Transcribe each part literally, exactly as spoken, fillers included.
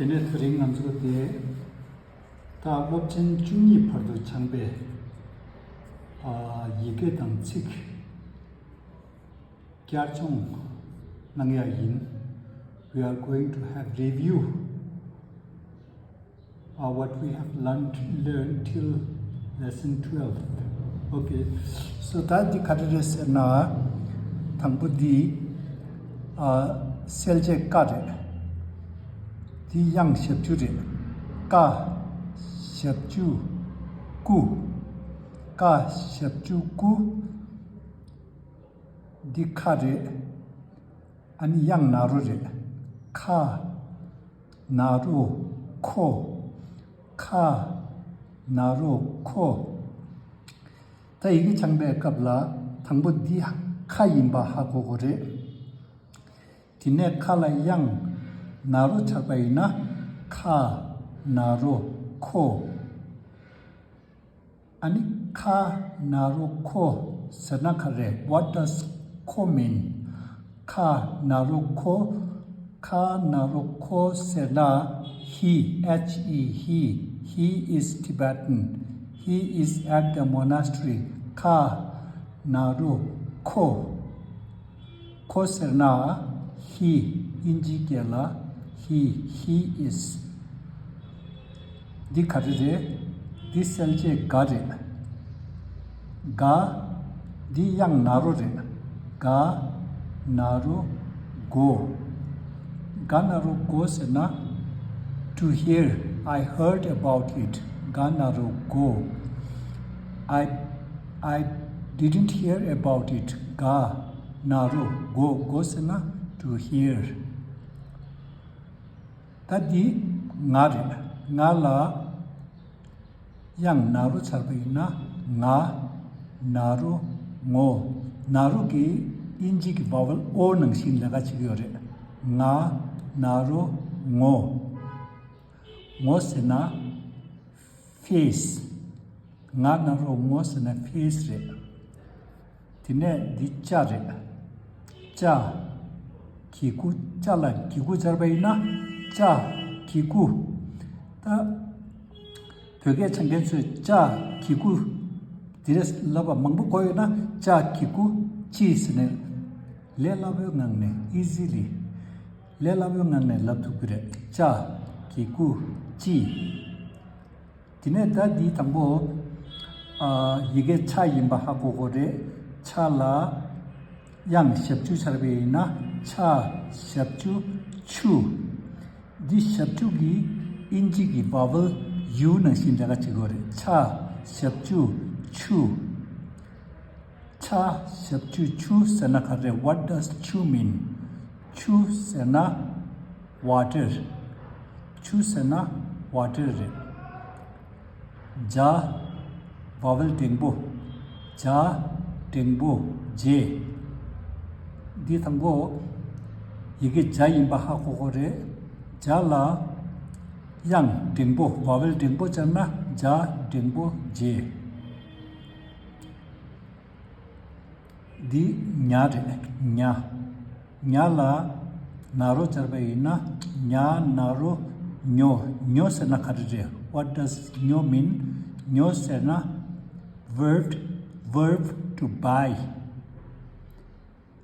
དེ་ནས་དེ་རིང་ང་ཚོ་དེ་ད་སློབ་ཚན་བཅུ་གཉིས་བར་དུ་སྦྱངས་པའི་ཨ་ཡི་གེ་དང་ཚིག་བསྐྱར་སྦྱོང་གནང་ཡ་ཡིན། We are going to have review of what we have learned, learned till lesson twelve. Okay, so ད་འདི་ག་རེ་རེད་ཟེར་ན། དང་པོ་འདི་ཨ་གསལ་བྱེད་ཀ་རེད། འདི་དབྱངས་ཞབས་ཀྱུ་རེད། ཀ་ཞབས་ཀྱུ་ཀུ། ཀ་ཞབས་ཀྱུ་ཀུ། འདི་ཁ་རེད། ཨ་ནི་དབྱངས་ན་རོ་རེད། ཁ་ན་རོ་ཁོ། ཁ་ན་རོ་ཁོ། ད་ཡི་གེ་སྦྱང་པའི་སྐབས་ལ་དང་པོ་འདི་ཁ་ཡིན་པ་ཧ་གོ་དགོས་རེད། དེ་ནས་ཁ་ལ་དབྱངས་ན་རོ་ཆགས་པ་ཡིན་ན་ཁ་ན་རོ་ཁོ། ཨ་ནི་ཁ་ན་རོ་ཁོ་ཟེར་ན་ག་རེ། What does ཁོ་མིན། ཁ་ན་རོ་ཁོ། ཁ་ན་རོ་ཁོ་ཟེར་ན། He, H E, he, he is Tibetan. He is at the monastery. ཁ་ན་རོ་ཁོ། ཁོ་ཟེར་ན། He, དབྱིན་ཇིའི་སྐད་ལ། He, he is. འདི་ག་རེ་རེད། འདི་གསལ་བྱེད་ག་རེད། ག། འདི་དབྱངས་ན་རོ་རེད། ག་ན་རོ་གོ། ག་ན་རོ་གོ་ཟེར་ན། To hear, I heard about it. ག་ན་རོ་གོ། I, I didn't hear about it. ག་ན་རོ་གོ། གོ་ཟེར་ན་to hear. ད་འདི་ང་རེད། ང་ལ་དབྱངས་ན་རོ་ཆགས་པ་ཡིན་ན་ང་ན་རོ་ངོ་། ན་རོ་གི་དབྱིན་ཇི་གི་vowel O ནང་བཞིན་ལས་ཀ་བྱེད་ཀྱི་ཡོད་རེད། ང་ན་རོ་ངོ། ངོ་ཟེར་ན་face། ང་ན་རོ་ངོ་ཟེར་ན་face རེད། དེ་ནས་འདི་ཅ་རེད། ཅ། གི་གུ། ཅ་ལ་གི་གུ་སྦྱར་བ་ཡིན་ན་ཅ་གི་གུ། ད་བོད་སྐད་སྦྱང་མཁན་ཚོས་ཅ་གི་གུ་དེ་རེད་ལབ་པ་མང་པོ་གོ་ཡོད་ན་ཅ་གི་གུ་ཅི་ཟེར་ནས་ལས་སླ་པོའི་ངང་ནས་easily ལས་སླ་པོའི་ངང་ནས་ལབ་ཐུབ་ཀྱི་རེད། ཅ་གི་གུ་ཅི། དེ་ནས་ད་འདི་དང་པོ། ཨ། ཡི་གེ་ཆ་ཡིན་པ་ཧ་གོ་དགོས་རེད། ཆ་ལ་དབྱངས་ཞབས་ཀྱུ་སྦྱར་བ་ཡིན་ན་ཆ་ཞབས་ཀྱུ་ཆུ། འདི་ཞབས་ཀྱུ་གི་དབྱིན་ཇི་གི་vowel U ནང་བཞིན་ལས་ཀ་བྱེད་དགོས་རེད། ཆ་ཞབས་ཀྱུ་ཆུ། ཆ་ཞབས་ཀྱུ་ཆུ་ཟེར་ན་ག་རེ། What does ཆུ་mean? ཆུ་ཟེར་ན་water། ཆུ་ཟེར་ན་water རེད། ཇ། vowel འགྲེང་བུ། ཇ་འགྲེང་བུ་ཇེ། འདི་དང་པོ་ཡི་གེ་ཇ་ཡིན་པ་ཧ་གོ་དགོས་རེད། ཇ་ལ་དབྱངས་འགྲེང་བུ། vowel འགྲེང་བུ་སྦྱར་ན་ཇ་འགྲེང་བུ་ཇེ། འདི་ཉ་རེད། ཉ། ཉ་ལ་ན་རོ་སྦྱར་བ་ཡིན་ན་ཉ་ན་རོ་ཉོ། ཉོ་ཟེར་ན་ག་རེ་རེད། What does ཉོ་mean? ཉོ་ཟེར་ན་verb, verb to buy.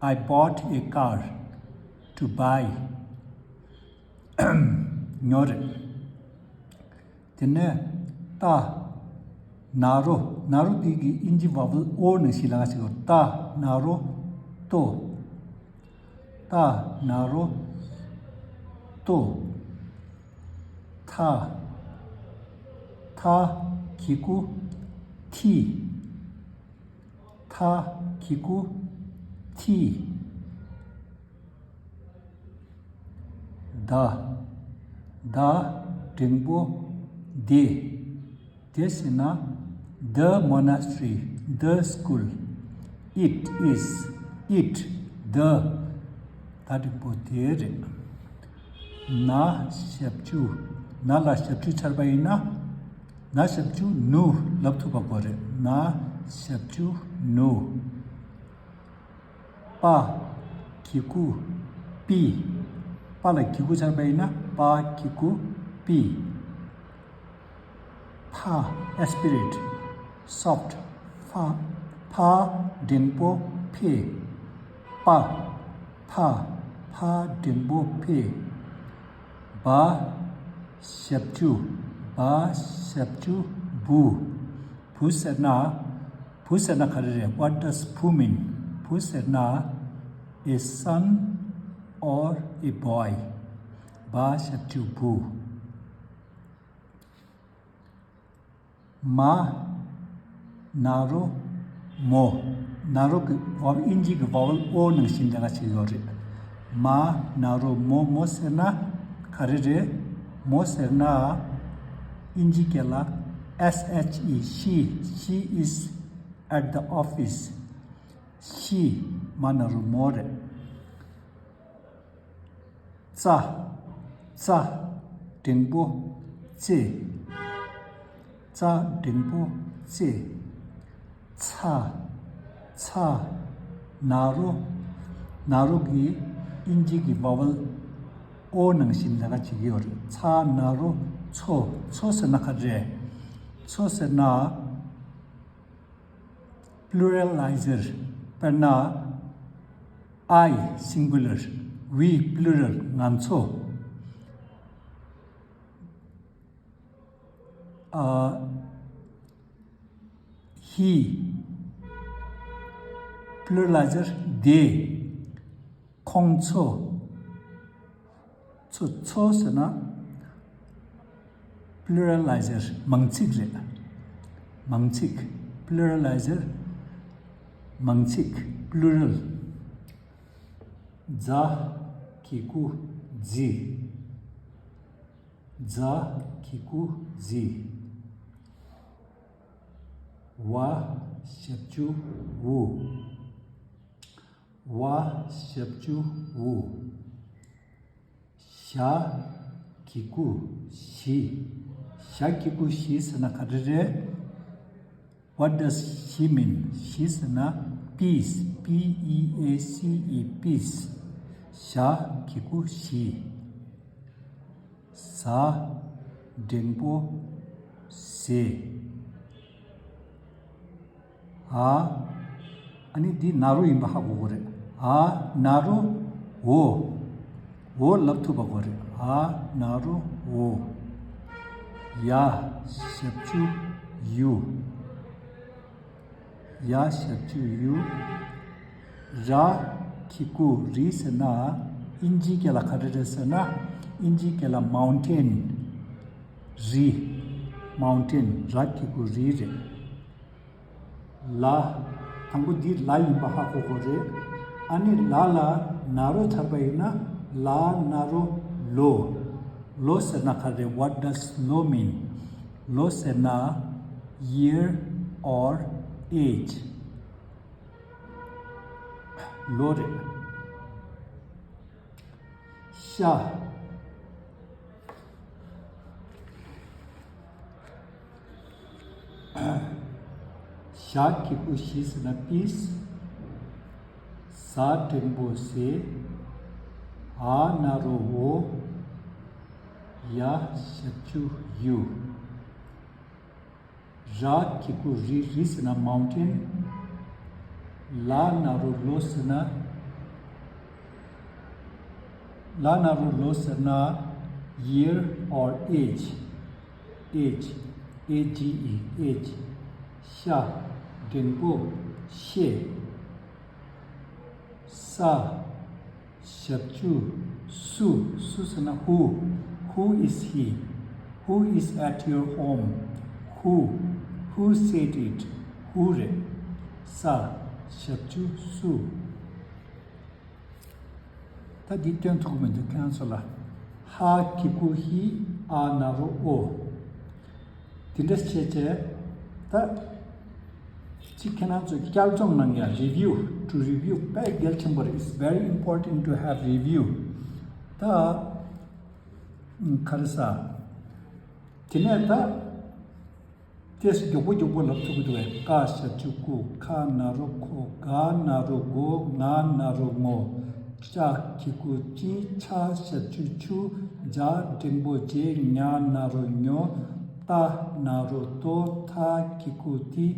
I bought a car to buy. ཉོ་རེད། དེ་ནས་ཏ། ན་རོ། ན་རོ་འདི་གི་དབྱིན་ཇི་vowel O ནང་བཞིན་ལ་ཞིག་ཏ། ན་རོ་ཏོ། ཏ། ན་རོ་ཏོ། ཐ། ཐ། གི་གུ་ཐི། ཐ། གི་གུ་ཐི། ད། ད་འགྲེང་བུ་དེ། དེ་ཟེར་ན་the monastery, the school, it is, it, the. ད་འགྲེང་བུ་དེ་རེད། ན་ཞབས་ཀྱུ། ན་ལ་ཞབས་ཀྱུ་སྦྱར་བ་ཡིན་ན་ན་ཞབས་ཀྱུ་ནུ་ལབ་ཐུབ་པ་དགོས་རེད། ན་ཞབས་ཀྱུ་ནུ། པ། གི་གུ་པི། པ་ལ་གི་གུ་སྦྱར་བ་ཡིན་ན་ པ་གི་གུ་པི། ཕ། aspirate, soft. ཕ། ཕ་འགྲེང་བུ་ཕེ། པ། ཕ། ཕ་འགྲེང་བུ་ཕེ། བ་ཞབས་ཀྱུ། བ་ཞབས་ཀྱུ་བུ། བུ་ཟེར་ན། བུ་ཟེར་ན་ག་རེ་རེད། What does བུ་mean? བུ་ཟེར་ན། A son or a boy. བ་ཞབས་ཀྱུ་བུ། མ། ན་རོ་མོ། ན་རོ་གི་vowel, ཨིན་ཇི་གི་vowel ཨོ་ནང་བཞིན་དེ་ག་ཅིག་ཡོད་རེད། མ། ན་རོ་མོ། མོ་ཟེར་ན་ག་རེ་རེད། མོ་ཟེར་ན་ཨིན་ཇི་སྐད་ལ་S H E, she. She is at the office. She. མ་ན་རོ་མོ་རེད། ཙ། ཙ་འགྲེང་བུ་ཙེ། ཙ་འགྲེང་བུ་ཙེ། ཚ། ཚ། ན་རོ། ན་རོ་གི་ཨིན་ཇི་གི་vowel ཨོ་ནང་བཞིན་ལས་ཀ་བྱེད་ཀྱི་ཡོད་རེད། ཚ་ན་རོ་ཚོ། ཚོ་ཟེར་ན་ག་རེ་རེད། ཚོ་ཟེར་ན། Pluralizer. དཔེར་ན། I singular, we plural. ང་ཚོ། ཨ། He. Pluralizer. They. ཁོང་ཚོ། ཚོ། ཚོ་ཟེར་ན། Pluralizer. མང་ཚིག་རེད། མང་ཚིག Pluralizer. མང་ཚིག Plural. ཛ་གི་གུ་ཛི། ཛ་གི་གུ་ཛི། ཝ་ཞབས་ཀྱུ་ཝུ། ཝ་ཞབས་ཀྱུ་ཝུ། ཞ་གི་གུ་ཞི། ཞ་གི་གུ་ཞི་ཟེར་ན་ག་རེ་རེད། What does ཞི་mean? ཞི་ཟེར་ན་peace. P E A C E, peace. ཞ་གི་གུ་ཞི། ཟ་འགྲེང་བུ་ཟེ། ཨ། ཨ་ནི་འདི་ན་རོ་ཡིན་པ་ཧ་གོ་གི་རེད། ཨ་ན་རོ་འོ། འོ་ལབ་ཐུབ་པ་དགོས་རེད། ཨ་ན་རོ་འོ། ཡ་ཞབས་ཀྱུ་ཡུ། ཡ་ཞབས་ཀྱུ་ཡུ། ར་གི་གུ་རི་ཟེར་ན། ཨིན་ཇིའི་སྐད་ལ་ག་རེ་རེད་ཟེར་ན། ཨིན་ཇིའི་སྐད་ལ་མའུན་ཊེན། རི། མའུན་ཊེན། ར་གི་གུ་རི་རེད། ལ། དང་པོ་འདི་ལ་ཡིན་པ་ཧ་གོ་དགོས་རེད། ཨ་ནི་ལ་ལ་ན་རོ་ཚར་བ་ཡིན་ན་ལ་ན་རོ་ལོ། ལོ་ཟེར་ན་ག་རེ། What does ལོ་mean? ལོ་ཟེར་ན་year or age. ལོ་རེད། ཤ། ཞ་གི་གུ་ཞི་ཟེར་ན་པིས། ཟ་འགྲེང་བུ་ཟེ། འ་ན་རོ་འོ། ཡ་ཞབས་ཀྱུ་ཡུ། ར་གི་གུ་རི། རི་ཟེར་ན་མའུན་ཊེན། ལ་ན་རོ་ལོ་ཟེར་ན། ལ་ན་རོ་ལོ་ཟེར་ན་year or age. Age. A G E, age. ཤ་འགྲེང་བུ་ཤེ། ས་ཞབས་ཀྱུ་སུ། སུ་ཟེར་ན་who. Who is he? Who is at your home? Who? Who said it? Who རེད། ས་ཞབས་ཀྱུ་སུ། ད་འདི་སྟོན་ཐུབ་ཀྱི་མི་འདུག་ཁྱེད་རང་ཚོ་ལ། ཧ་གི་གུ་ཧི། འ་ན་རོ་འོ། དེ་འདྲ་བྱས་བྱས། ད་ཅིག་ཁྱེད་རང་ཚོས་བསྐྱར་སྦྱོང་གནང་ཡ། review, to review. དཔེ་གལ་ཆེན་པོ་རེད། It's very important to have review. ད་ག་རེ་ཟ། དེ་ནས་ད་ཏེས་མགྱོགས་པོ་མགྱོགས་པོ་ལབ་ཐུབ་ཀྱི་འདུག་གས། ཀ་ཞབས་ཀྱུ་ཀུ། ཁ་ན་རོ་ཁོ། ག་ན་རོ་གོ། ང་ན་རོ་ངོ། ཅ་གི་གུ་ཅི། ཆ་ཞབས་ཀྱུ་ཆུ། ཇ་འགྲེང་བུ་ཇེ། ཉ་ན་རོ་ཉོ། ཏ་ན་རོ་ཏོ། ཐ་གི་གུ་ཐི།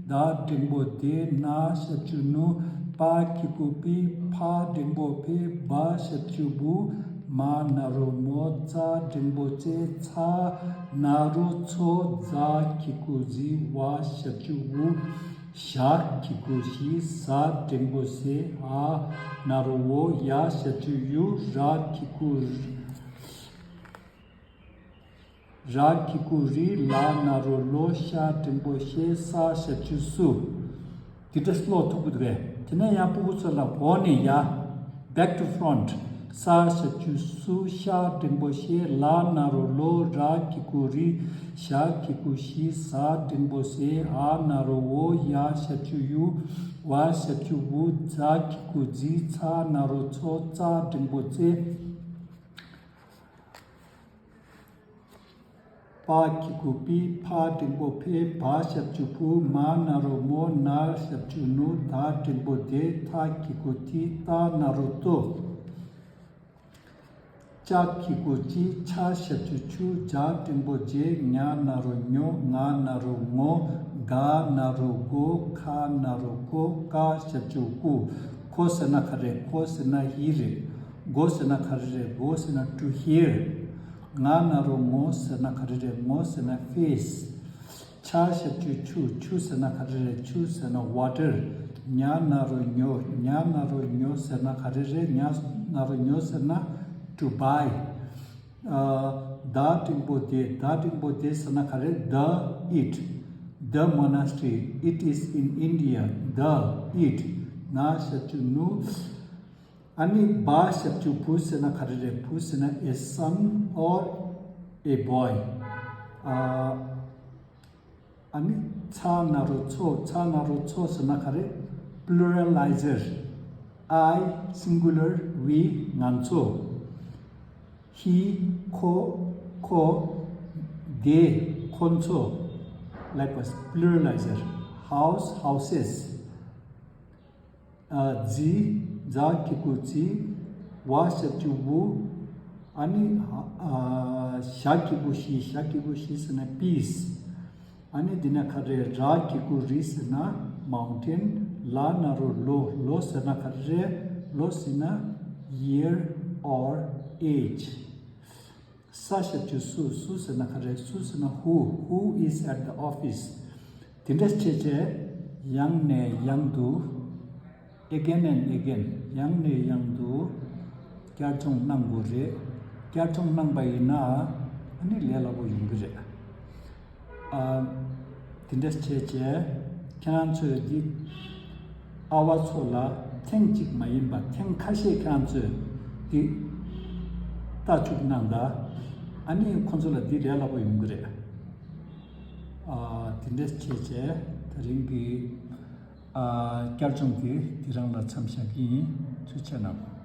ད་འགྲེང་བུ་དེ། ན་ཞབས་ཀྱུ་ནུ། པ་གི་གུ་པི། ཕ་འགྲེང་བུ་ཕེ། བ་ཞབས་ཀྱུ་བུ། མ་ན་རོ་མོ། ཙ་འགྲེང་བུ་ཙེ། ཚ་ན་རོ་ཚོ། ཛ་གི་གུ་ཛི། ཝ་ཞབས་ཀྱུ་ཝུ། ཞ་གི་གུ་ཞི། ཟ་འགྲེང་བུ་ཟེ། འ་ན་རོ་འོ། ཡ་ཞབས་ཀྱུ་ཡུ། ར་གི་གུ་ར། ར་གི་གུ་རི། ལ་ན་རོ་ལོ། ཤ་འགྲེང་བུ་ཤེ། ས་ཞབས་ཀྱུ་སུ། དེ་འདྲ་ཀློག་ཐུབ་ཀྱི་འདུག་གས། དེ་ནས་ཡང་སྤུ་གུ་ཚོ་ལ་འོག་ནས་ཡ། Back to front། ས་ཞབས་ཀྱུ་སུ། ཤ་འགྲེང་བུ་ཤེ། ལ་ན་རོ་ལོ། ར་གི་གུ་རི། ཞ་གི་གུ་ཞི། ཟ་འགྲེང་བུ་ཟེ། འ་ན་རོ་འོ། ཡ་ཞབས་ཀྱུ་ཡུ། ཝ་ཞབས་ཀྱུ་ཝུ། ཛ་གི་གུ་ཛི། ཚ་ན་རོ་ཚོ། ཙ་འགྲེང་བུ་ཙེ། པ་གི་གུ་པི། ཕ་འགྲེང་བུ་ཕེ། བ་ཞབས་ཀྱུ་བུ། མ་ན་རོ་མོ། ན་ཞབས་ཀྱུ་ནུ། ད་འགྲེང་བུ་དེ། ཐ་གི་གུ་ཐི། ཏ་ན་རོ་ཏོ། ཅ་གི་གུ་ཅི། ཆ་ཞབས་ཀྱུ་ཆུ། ཇ་འགྲེང་བུ་ཇེ། ཉ་ན་རོ་ཉོ། ང་ན་རོ་ངོ། ག་ན་རོ་གོ། ཁ་ན་རོ་ཁོ། ཀ་ཞབས་ཀྱུ་ཀུ། ཁོ་ཟེར་ན་ག་རེ། ཁོ་ཟེར་ན་ཧི་རེད། གོ་ཟེར་ན་ག་རེ་རེད། གོ་ཟེར་ན་to hear། ང་ན་རོ་ངོ་ཟེར་ན་ག་རེ་རེད། ངོ་ཟེར་ན་face། ཆ་ཞབས་ཀྱུ་ཆུ། ཆུ་ཟེར་ན་ག་རེ་རེད། ཆུ་ཟེར་ན་water། ཉ་ན་རོ་ཉོ། ཉ་ན་རོ་ཉོ་ཟེར་ན་ག་རེ་རེད། ཉ་ན་རོ་ཉོ་ཟེར་ན་to buy། ཨ། ད་འགྲེང་བུ་དེ། ད་འགྲེང་བུ་དེ་ཟེར་ན་ག་རེ། The it། The monastery, it is in India. The it། ན་ཞབས་ཀྱུ་ནུ། ཨ་ནི་བ་ཞབས་ཀྱུ་བུ་ཟེར་ན་ག་རེ་རེད། བུ་ཟེར་ན་a son or a boy། ཨ། ཨ་ནི་ཚ་ན་རོ་ཚོ། ཚ་ན་རོ་ཚོ་ཟེར་ན་ག་རེ། pluralizer། I singular, we ང་ཚོ། he ཁོ། ཁོ། they ཁོ་ཚོ། Likewise, pluralizer། house, houses། ཨ། ཛི། ཛ་གི་གུ་ཛི། ཝ་ཞབས་ཀྱུ་ཝུ། ཨ་ནི། ཨ། ཞ་གི་གུ་ཞི། ཞ་གི་གུ་ཞི་ཟེར་ན་peace། ཨ་ནི་འདི་ན་ག་རེ། ར་གི་གུ་རི་ཟེར་ན་mountain། ལ་ན་རོ་ལོ། ལོ་ཟེར་ན་ག་རེ། ལོ་ཟེར་ན་year or age། ས་ཞབས་ཀྱུ་སུ། སུ་ཟེར་ན་ག་རེ། སུ་ཟེར་ན་who, who is at the office། དེ་འདྲ་བྱས་བྱས་ཡང་ནས་ཡང་དུ། Again and again། ཡང་ནས་ཡང་དུ་བསྐྱར་སྦྱོང་གནང་དགོས་རེད། བསྐྱར་སྦྱོང་གནང་པ་ཡིན་ན་ཨ་ནི་ལས་སླ་པོ་ཡོང་གི་རེད། ཨ། དེ་འདྲ་བྱས་བྱས་ཁྱེད་རང་ཚོས་འདི་ཨ་བ་ཚོ་ལ་ཐེངས་གཅིག་མ་ཡིན་པ་ཐེངས་ཁ་ཤས་ཁྱེད་རང་ཚོས་འདི་ལྟ་བཅུག་གནང་ད། ཨ་ནི་ཁོང་ཚོ་ལ་འདི་ལས་སླ་པོ་ཡོང་གི་རེད། ཨ། དེ་འདྲ་བྱས་བྱས་ད་རིང་གི་ཨ། བསྐྱར་སྦྱོང་འདི་འདི་རང་ལ་མཚམས་བཞག་གི་ཡིན། ཚུལ་ཆ་གནང་།